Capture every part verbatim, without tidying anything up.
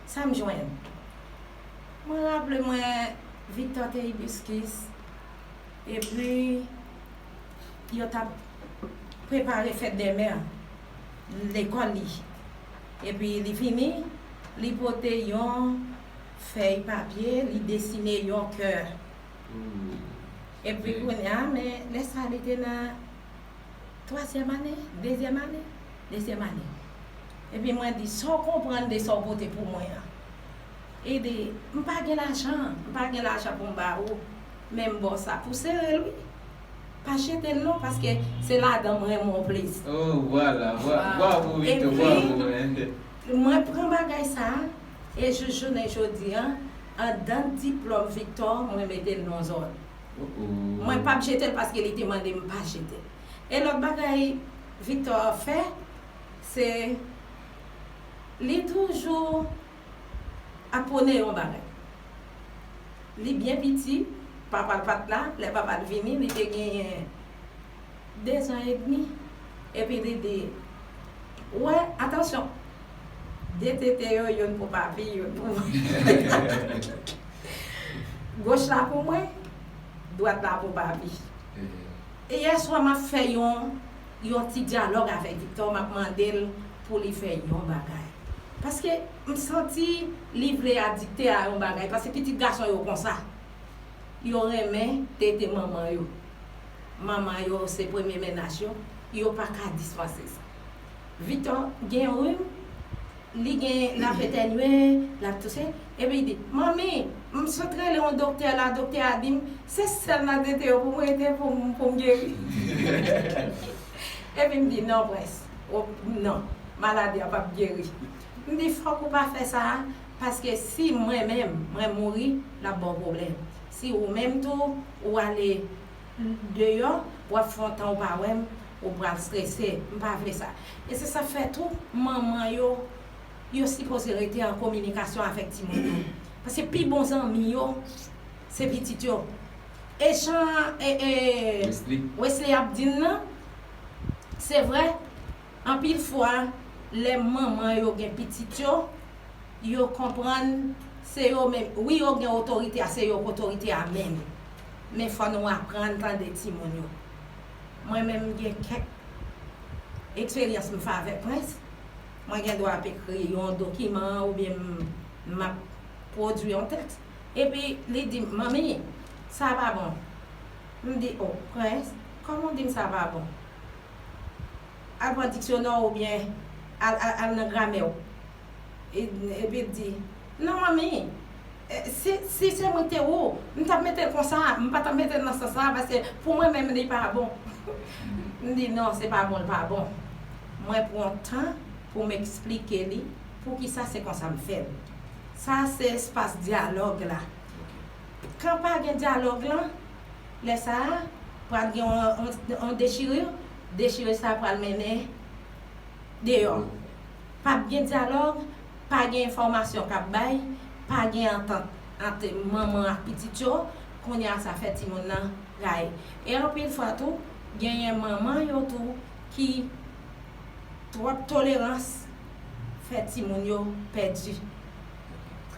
Sa m jwenn? Mwen raple mwen Victor te ibiskis, epi yo t ap prepare fèt dè mè lekòl li. Epi li vini, li pote yon fèy papye, li desine yon kè. Epi kounye a, men lè sa li te nan twazyèm ane, dezyèm ane, dezyèm ane. Epi mwen di, sa w konprann de sa w pote pou mwen an? Li di, m pa gen lajan, m pa gen lajan pou m ba ou, men m ba w sa pou sere l wi. Pa jete l non, paske se ladan m renmen w plis. Oh, vwala, vwa- bravo, Victor, bravo, man. Mwen pran bagay sa a, e jis jounen jodi a, anndan diplòm Victor, mwen mete l nan zòn. Mwen p ap jete l paske li te mande m pa jete l. E lòt bagay Victor fè, se li toujou ap pwone yon bagay. Li byen piti, papa l pa t la, lè papa l vini, li te genyen dezan edmi, epi li di, wè, atansyon, de tete yo, youn pou papi, youn pou mwen. Goch la pou mwen, dwat la pou papi. E yè swa m ap fè yon, yon ti dyalòg avèk Victor, m ap mande l pou li fè yon bagay. Paske m santi li vle adikte a yon bagay, paske pitit gason yo konsa. Yo renmen tete manman yo. Manman yo se premye mennaj yo, yo pa ka dispanse sa. Victor gen rim, li gen, l ap etènye, l ap touse, epi li di, manmi, m sot rele yon doktè la, doktè a di m, se sèl nan tete yo pou mwen ete pou m, pou m geri. Epi m di, non, Prince, o, non, maladi a p ap geri. M di, fòk ou pa fè sa, paske si mwen menm, mwen mouri, l ap ba w pwoblèm. Si ou menm tou, ou ale deyò, w ap fè yon tan ou pa wè m, ou pral strese, m pa vle sa. E se sa fè tou, manman yo, yo sipoze rete an kominikasyon avèk timoun yo. Paske pi bon zanmi yo, se pitit yo. E jan e, e, Wesley ap di n nan, se vre, anpil fwa, lè manman yo gen pitit yo, yo konprann se yo menm. Wi, yo gen otorite a, se yo k otorite a menm. Men fò nou aprann tande timoun yo. Mwen menm, m gen kèk eksperyans m fè avèk Prince. Mwen gen dwa ap ekri yon dokiman oubyen m, m ap pwodui yon tèks. Epi li di m, manmi, sa pa bon. M di, o, Prince, kòman w di m sa pa bon? Al pran diksyonè w oubyen al, al, al nan gramè w. E, epi l di, non, manmi, e, si, si se mwen te ou, m t ap mete l konsa, m pa t ap mete l nan sans sa, paske pou mwen menm, li pa bon. M di, non, se pa bon, l pa bon. Mwen pran tan pou m eksplike li poukisa se konsa m fè l. Sa se espas dyalòg la. Kan pa gen dyalòg lan, lè sa a, pral gen yon, yon, yon dechire, dechire sa a pral mennen deyò. P ap gen dyalòg, pa gen enfòmasyon k ap bay, pa gen antant ant manman ak pitit yo, kounye a sa fè timoun nan rayi. E anpil fwa tou, genyen manman yo tou ki twòp tolerans fè timoun yo pèdi.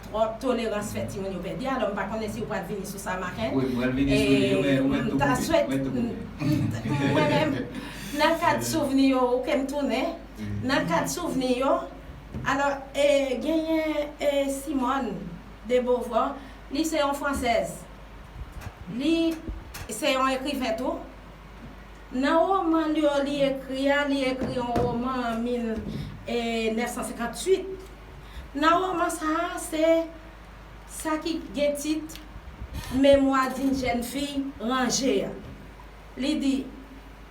Twòp tolerans fè timoun yo pèdi. Alò, m pa konnen si w pral vini sou sa, Maken. Wi, m pral vini sou li, men ou mèt tou koupe. Ou mèt tou koupe. Mwen menm, nan kad souvni yo, ou ke m tounen, nan kad souvni yo, alò, e, genyen, e, Simone de Beauvoir, li se yon fransèz. Li se yon ekriven tou. Nan woman li, li ekri a, li ekri yon woman an mil nèf san senkantuit. Nan woman sa a, se sa ki gen tit Mémoire d'une jeune fille rangée a. Li di,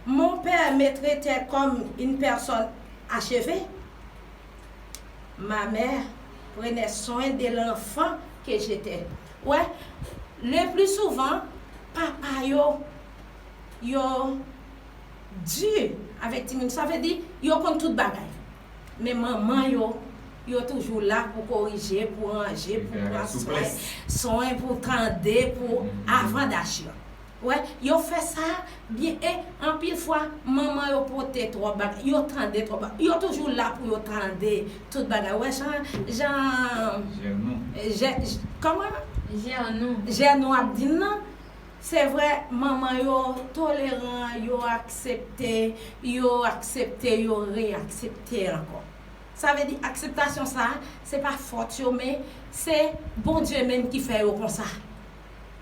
mon père me traitait comme une personne achevée. Ma mère prenait soin de l'enfant que j'étais. Wè, le plus souvent, papa yo, yo di avèk timoun, sa vle di, yo konn tout bagay. Men manman yo, yo toujou la pou korije, pou ranje, pou pran swen, swen, pou tande, pou avan dachi an. Wè, yo fè sa byen e anpil fwa manman yo pote twòp bagay, yo tande twòp bagay, yo toujou la pou yo tande tout bagay. Wè jan jan Jènou. Jè, j- kòman? Jènou. Jènou ap di n nan. Se vre, manman yo toleran, yo aksepte, yo aksepte, yo reaksepte ankò. Sa vle di akseptasyon sa, se pa fòt yo, men se Bondye menm ki fè yo konsa.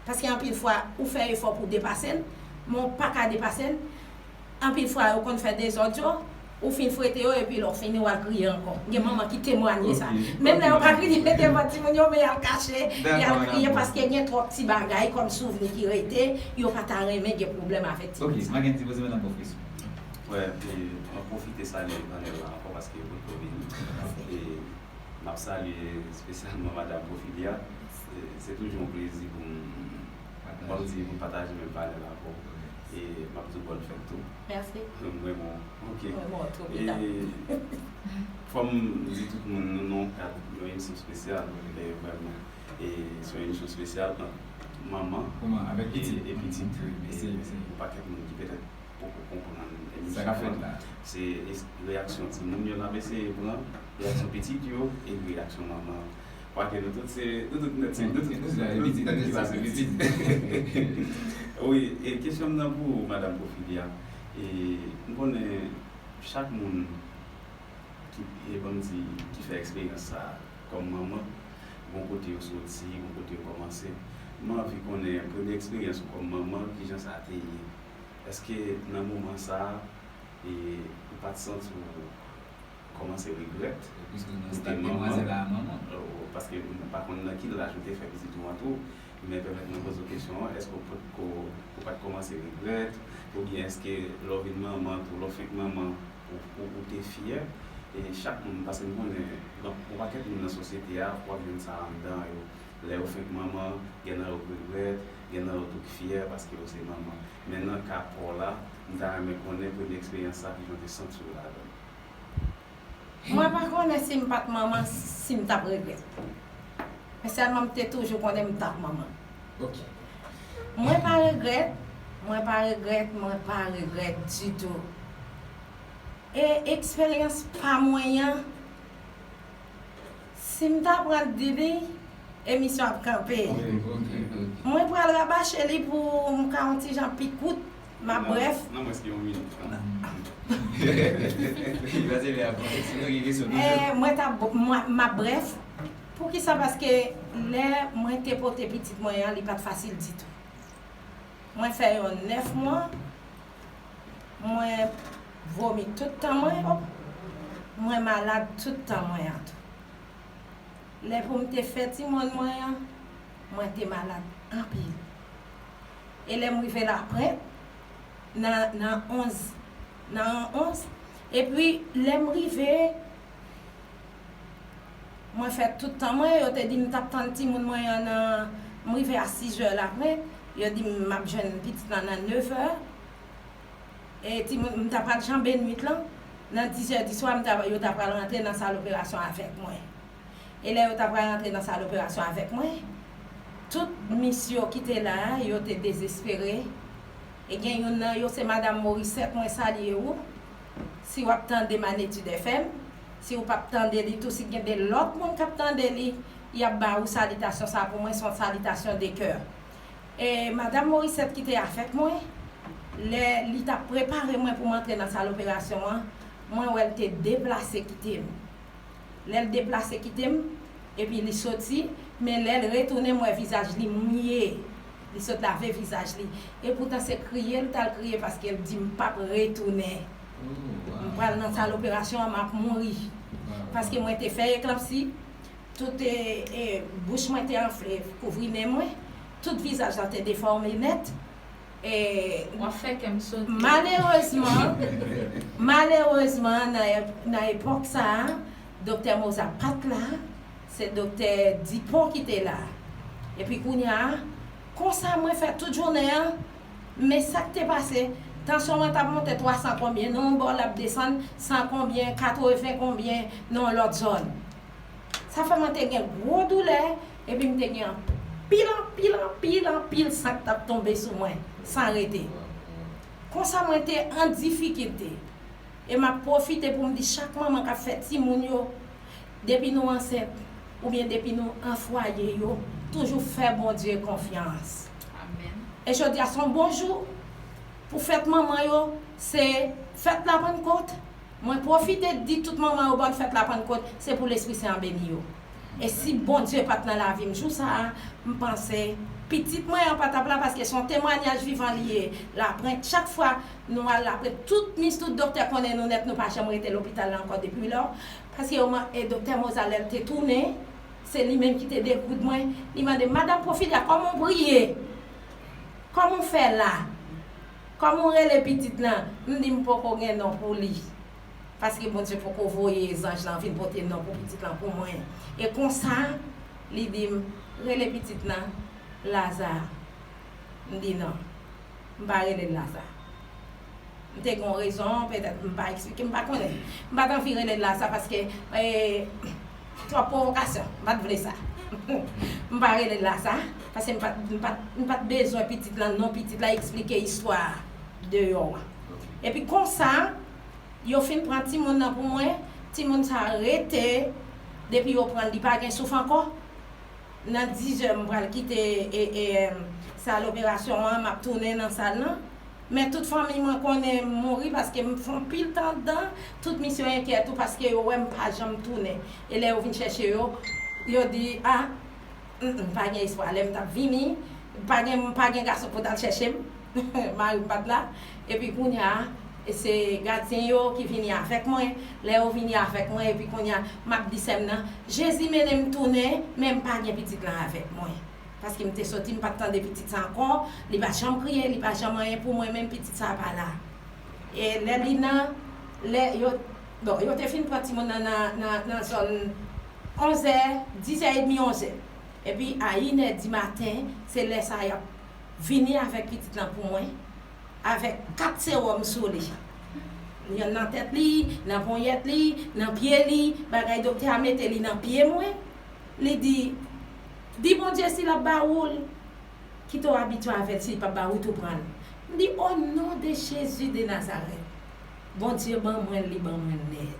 Paske anpil fwa, ou fè efò pou w depase l, men w pa ka depase l. Anpil fwa, yo konn fè dezòd yo, ou fin frete yo, epi lè w fini, w al kriye ankò. Gen manman ki temwanye sa. Menm lè yo pa kriye devan timoun yo, men y al kache, y al kriye paske gen twòp ti bagay kòm souvni ki rete, yo pa ta renmen gen pwoblèm avèk timoun sa. Ok, Mackendy, poze madanm Pwofesè. Wè, e, mwen pwofite salye panèl la ankò paske yo potko vini. E, M ap salye espesyalman Madanm Pwofilia. Se, se toujou yon plezi pou m, kòmsi pou m pataje menm panèl avè w. E m ap di w bòn fèt tou. Mèsi. M renmen w. Ok. M renmen w tou, Pita. E fò m di tout moun, nou nan yon kad, yon emisyon espesyal, e vrèman. E se yon emisyon espesyal ant manman e pitit. Wi, mèsi, mèsi. E yon pakèt moun ki petèt poko konprann emisyon an. Sa k ap fèt la? Se es-, reyaksyon timoun yo n ap eseye pran, reyaksyon pitit yo, e reyaksyon manman an. Paske nou tout se, nou tout nèt se, nou tout, nou tout nèt ki pase pitit. Wi, e kesyon m nan pou ou, Madanm Pwofilia. E m konnen chak moun ki, e ban m di, ki fè eksperyans sa a kòm manman, gon kote yo soti, gon kote yo kòmanse. Mwen anvi konnen premye eksperyans ou kòm manman, kijan sa te ye? Èske nan moman sa a, e, ou pa t santi w kòmanse regrèt ou te manman? Paske m pa konn nan ki laj ou te fè pitit ou an tou, men pèmèt mwen poze w kesyon an, èske ou potko, ou pa t kòmanse regrèt, oubyen èske lè w vin manman tou, lè w fenk manman, ou, ou, ou te fyè? E chak moun, paske m konnen, bon, yon pakèt moun nan sosyete a, w ap jwenn sa anndan yo. Lè yo fenk manman, gen nan yo k regrèt, gen nan yo tou k fyè paske yo se manman. Men nan ka pa w la, m ta renmen konnen premye eksperyans sa, kijan w te santi w ladan l? Mwen pa konnen si m pa t manman, si m t ap regrèt. Men sèlman m te toujou konnen m t ap manman. Ok. Mwen pa regrèt, mwen pa regrèt, mwen pa regrèt ditou. E eksperyans pa mwen an, si m ta pran di li, emisyon ap kanpe. Ok, ok, ok. Mwen pral rabache li pou m ka yon ti jan pi kout, m ap brèf. Nan mwens ke yon minit. Li pa te vle avanse, sinon gen kesyon toujou. Eh, mwen t ap, mwen, m ap brèf. Poukisa? Paske lè mwen te pote pitit mwen an, li pa t fasil ditou. Mwen fè yon nèf mwa, mwen vomi tout tan mwen, mwen malad tout tan mwen an tou. Lè pou m te fè timoun mwen an, mwen te malad anpil. E lè m rive Laprent, nan, nan onz, nan onz, epi lè m rive, mwen fè tout tan mwen, yo te di m t ap tann timoun mwen an nan, m rive a sizè Laprent, yo di m m ap jwenn pitit lan nan nevè. E timoun, m ta pral janbe nwit lan, nan dizè diswa, m ta, yo ta pral rantre nan sal operasyon avèk mwen. E lè yo ta pral rantre nan sal operasyon avèk mwen, tout mis yo ki te la a, yo te dezespere. E gen youn nan yo, se Madanm Morissette, mwen salye ou. Si w ap tande Manetid F M, si w p ap tande li tou, si gen de lòt moun k ap tande li, y ap ba ou salitasyon sa pou mwen, se yon salitasyon de kè. E Madanm Morissette ki te avèk mwen, lè li t ap prepare mwen pou m antre nan sal operasyon an, mwen wè l te deplase kite m. Lè l deplase kite m, epi li soti, men lè l retounen, m wè vizaj li mouye. Li sot lave vizaj li. Epoutan se kriye l t al kriye paske l di m p ap retounen. M pral nan sal operasyon an, m ap mouri. Paske mwen te fè eklanpsi, tout e, e, bouch mwen te anfle, kouvri nen mwen, tout vizaj lan te defòme nèt. E w ap fè kè m sote. Malerezman, malerezman, nan, nan epòk sa a, doktè Moza pa t la, se doktè Dipon ki te la. Epi kounye a, konsa mwen fè tout jounen an, men sa k te pase, tansyon mwen t ap monte twa san konbyen nan yon bò, l ap desann san konbyen, katreven konbyen nan yon lòt zòn. Sa fè mwen te gen gwo doulè, epi m te gen anpil, anpil, anpil, anpil san k t ap tonbe sou mwen. san rete. Konsa mwen te an difikilte. E m ap pwofite pou m di chak manman k ap fè timoun yo, depi nou ansent, oubyen depi nou an fwaye yo, toujou fè Bondye konfyans. Amèn. E jodi a se yon bon jou pou fèt manman yo, se fèt la Pannkot. Mwen pwofite di tout manman yo bòn fèt la Pannkot, se pou Lespri Sen an beni yo. E si Bondye pa t nan lavi m jou sa a, m panse pitit mwen an pa t ap la, paske se yon temwanyaj vivan li ye. Laprent, chak fwa nou al Laprent, tout mis, tout doktè konnen nou nèt, nou pa janm rete lopital la ankò depi lò. Paske yo man-, e doktè Moza, lè l te tounen, se li menm ki te dekoud mwen. Li mande m, "Madanm Pwofidya, kòman w priye? Kòman w fè la? Kòman w rele pitit lan?" M di, "M poko gen non pou li." Paske Bondye poko voye zanj lan vin pote non pou pitit lan pou mwen. E konsa, li di m, "Rele pitit lan Laza." M di, "Non, m pa rele l Laza." M te gen yon rezon, petèt m pa eksplike, m pa konnen. M pa t anvi rele l Laza paske, eh, twòp pwovokasyon. M pa t vle sa. M pa rele l Laza, paske m pa t, m pa t, m pa t bezwen pitit lan, non pitit la, eksplike istwa deyò a. Epi konsa, yo fin pran timoun nan pou mwen, timoun sa rete, depi yo pran l, li pa gen souf ankò. Nan dizè, m pral kite, e, e, em, sal operasyon an, m ap tounen nan sal lan. Men tout fanmi mwen konnen m mouri paske m fè yon pil tan anndan, tout misyon enkyèt tou paske yo wè m pa janm tounen. E lè yo vin chèche yo, yo di, "A, mm, mm, pa gen espwa." Lè m t ap vini, pa gen, pa gen gason pou t al chèche m. Mari m pa t la. Epi kounye a, e se gadyen yo ki vini avèk mwen. Lè yo vini avèk mwen, epi kounye a, m ap di sè m nan, "Jezi mennen m tounen, men m pa gen pitit lan avèk mwen." Paske m te soti, m pa t tande pitit sa ankò. Li pa janm kriye, li pa janm anyen pou mwen, menm pitit sa pa la. E lè li nan, lè yo, bon, yo te fin pran timoun nan, nan, nan, nan zòn onzè, dizè edmi, onzè. Epi a inè di maten, se lè sa y ap vini avèk pitit lan pou mwen, avèk kat sewòm sou li. Yonn nan tèt li, nan ponyèt li, nan pye li, bagay doktè a mete li nan pye mwen. Li di, "Di Bondye si l ap ba ou l, kite w abitye avè l, si l p ap ba ou, tou pran l." M di, "O non de Jezi de Nazarèt, Bondye ban mwen l, li ban mwen l nèt."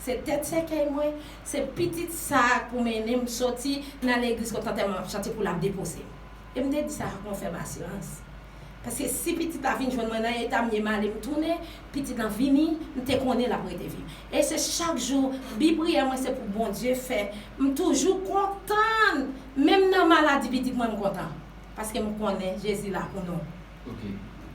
Se tèt sèkèy mwen, se pitit sa a k pou mennen m soti nan legliz kote antèman ap chante pou l ap depoze m. E m te di sa ak yon fèm asirans. Paske si pitit la vin jwenn mwen nan eta m ye, m ale m tounen, pitit lan vini, m te konnen l ap rete viv. E se chak jou, bi priyè mwen se pou Bondye fè m toujou kontan, menm nan maladi pitit mwen m kontan. Paske m konnen Jezi la pou nou. Ok.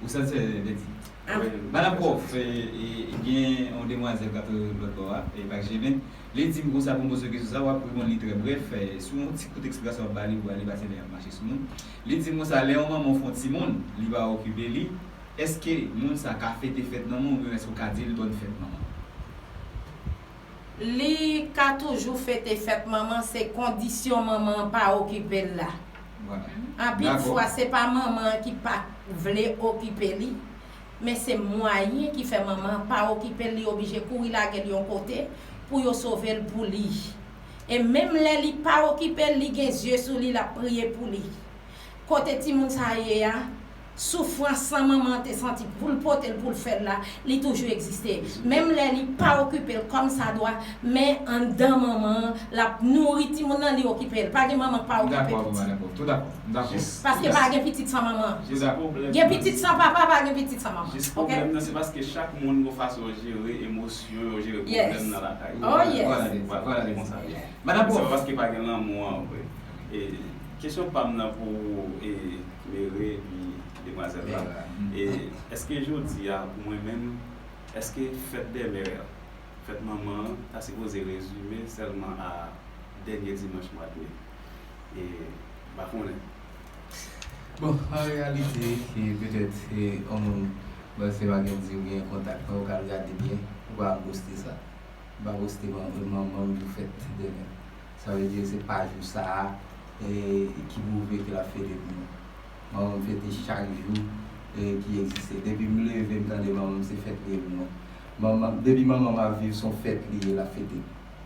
Ou santi, Betty? Ah. Wi. Madanm Pwòf, e, e, gen yon demwazèl k ap tann lòt bò a, e pa k jennen. Li di m konsa pou m poze w kesyon sa, w ap reponn li trè brèf. E, sou yon ti kout eksplikasyon w ap ba li, w ale pase lè y ap mache sou nou. Li di m konsa, lè yon manman fè yon timoun, li pa okipe li, èske moun sa ka fete fèt manman oubyen èske w ka di l bòn fèt manman? Li ka toujou fete fèt manman, se kondisyon manman an pa okipe l la. Vwala. Anpil fwa, se pa manman an ki pa vle okipe li, men se mwayen ki fè manman an pa okipe l, li oblije kouri lage l yon kote pou yo sove l pou li. E menm lè li pa okipe l, li gen zye sou li, l ap priye pou li. Kote timoun sa a ye a, soufrans sa manman an te santi pou l pote l, pou l fè l la, li toujou egziste. Menm lè li pa okipe l kòmsadwa, men anndan manman an, l ap nouri timoun nan, li okipe l. Pa gen manman k pa okipe pitit. M dakò avè w, madanm Pwòf. Tou dakò. M dakò. Paske pa gen pitit san manman. Tou dakò. Gen pitit san papa, pa gen pitit san manman. Jis pwoblèm nan, se paske chak moun gon fason yo jere emosyon yo, jere pwoblèm nan lakay yo. Oh, yes. Vwala, vwala, se konsa. Madanm Pwòf. Se pa paske pa gen lanmou an vre. E, kesyon pa m nan pou, e, Mere epi demwazèl la. Mere. E, èske jodi a, pou mwen menm, èske fèt dè mè, fèt manman an, ta sipoze rezime sèlman a dènye dimanch mwa d me? E, m pa konnen. Bon, an reyalite, e, petèt, e, yon moun, bon, se pa gen di ou gen kontak mwen, ou ka al gade byen, ou pa ghoste sa. M pa poste man-, manman m pou fèt dèmen. Sa vle di se pa jou sa a, e, ki pwouve ke l ap fete pou mwen. Manman m fete chak jou, e, ki egziste. Depi m leve, m tande manman m, se fèt li ye pou mwen. Manman, depi manman m ap viv, se yon fèt li ye, l ap fete.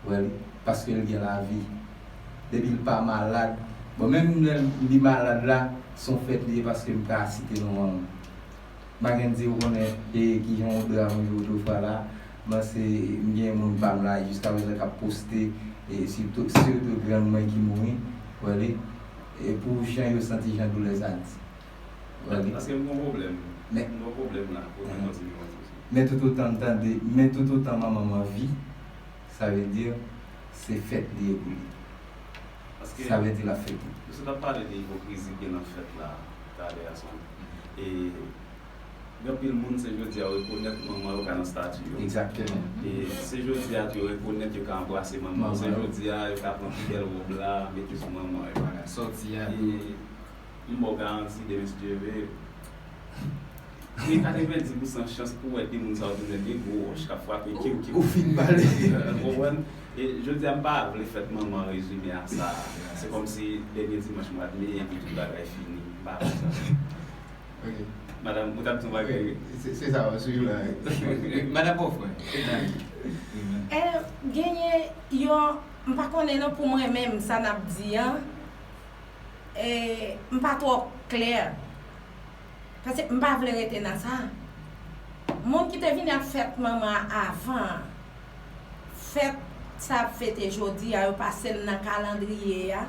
Wè li, paske l gen lavi. Depi l pa malad, bon, menm lè li malad la, se yon fèt li ye paske m ka site non manman m. Mackendy, ou konnen e kijan w dra mwen jwe Godefroid la. Mwen se, m gen moun pa m la jiska prezan k ap poste, e sitou, sitou grann mwen ki mouri, w wè li, e pou jan yo santi jan doulè sa di. W wè li. Paske m gon pwoblèm. Men M gon pwoblèm la, pou mwen kontinye wè konsa. Men toutotan m tande, men toutotan manman m an vi, sa vle di se fèt li ye pou li. Paske Sa vle di l ap fete. Misye t ap pale de ipokrizi ki gen nan fèt la talè a, son. E gen anpil moun, se jodi a yo rekonèt manman yo ka nan estati yo. Egzakteman. E se jodi a tou yo rekonèt yo ka anbrase manman yo. Se Manman yo. Jodi a yo ka pran pi bèl wòb la, mete sou manman yo. Bagay sòti a. E m ba w garanti, demen, si Dye vle, gen katrevenndis pousan chans pou w wè de moun sa yo tounen de gwo wòch k ap frape kiw, kiw. Ou fin pale. Ou konprann? E jodi a, m pa vle fèt manman rezime a sa. Se kòmsi dènye dimanch mwa de me, epi tout bagay fini. M pa vle sa. Ok. Madanm, ou t ap di yon bagay, wi. Se, se sa w ap swiv la, wi. Madanm Pòfrè. E, genyen yon, m pa konnen non pou mwen menm, sa n ap di an, e, m pa twò klè. Paske m pa vle rete nan sa. Moun ki te vin ak fèt manman an avan an, fèt sa ap fete jodi a, yo pase l nan kalandriye a.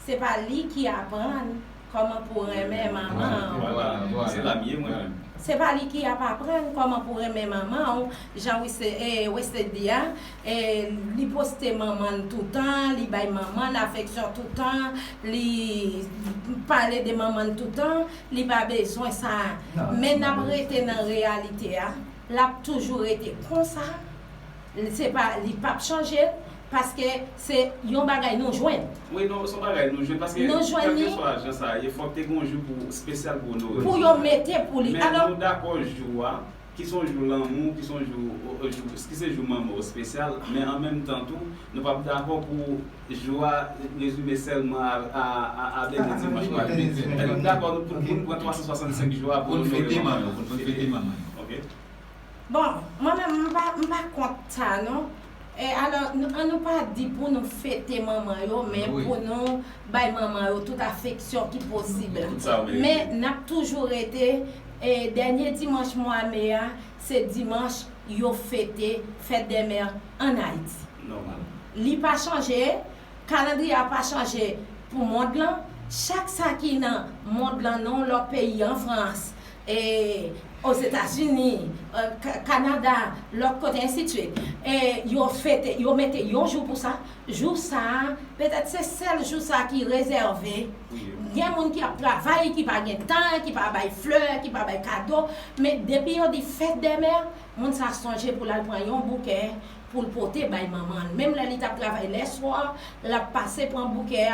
Se pa li ki aprann kòman pou renmen manman an. Vwala, vwala. Se la m ye, mwen menm. Se pa li ki ap aprann kòman pou renmen manman w, jan Wes-, e, Wesley di a, e, li poste manman l toutan, li bay manman l afeksyon toutan, li pale de manman l toutan, li pa bezwen sa. Men n ap rete nan reyalite a, l ap toujou rete konsa. Se pa, li p ap chanje, paske se yon bagay nou jwenn. Wi, non, se yon bagay nou jwenn, paske Nou jwenn li. Kèlkeswa jan sa ye, fòk te gen yon jou pou, espesyal pou onore. Pou yo mete pou li. Men alò, nou dakò jou a, ki se yon jou lanmou, ki se yon jou, o, o, jou, ki se jou manman w espesyal, men an menm tan tou, nou p ap dakò pou jou a rezime sèlman a, a, a, a dènye dimanch mwa de me. Dènye dimanch mwa de me. Èske nou dakò nou, pou, pou nou pran twa san swasannsenk jou a pou nou fete manman yo, pou nou fete manman yo? Ok. Bon, mwen menm, m pa, m pa kont sa, non. E alò, n-, an nou pa di pou nou fete manman yo, men Wi. Pou nou bay manman yo tout afeksyon ki posib la. Tout sa yo merite. Men n ap toujou rete, e, dènye dimanch mwa me a, se dimanch yo fete Fèt dè Mè ann Ayiti. Nòmal. Li pa chanje, kalandriye a pa chanje pou mond lan. Chak sa ki nan mond lan, nan yon lòt peyi, an Frans, e, Ozetazini, e, Ka-, Kanada, lòt kote, ensidswit. E yo fete, yo mete yon jou pou sa. Jou sa a, petèt se sèl jou sa a ki rezève. Gen moun ki ap travay, ki pa gen tan, ki pa bay flè, ki pa bay kado. Men depi yo di fèt dè mè, moun sa sonje pou l al pran yon boukè pou l pote bay manman l. Menm lè li t ap travay lèswa, l ap pase pran boukè a.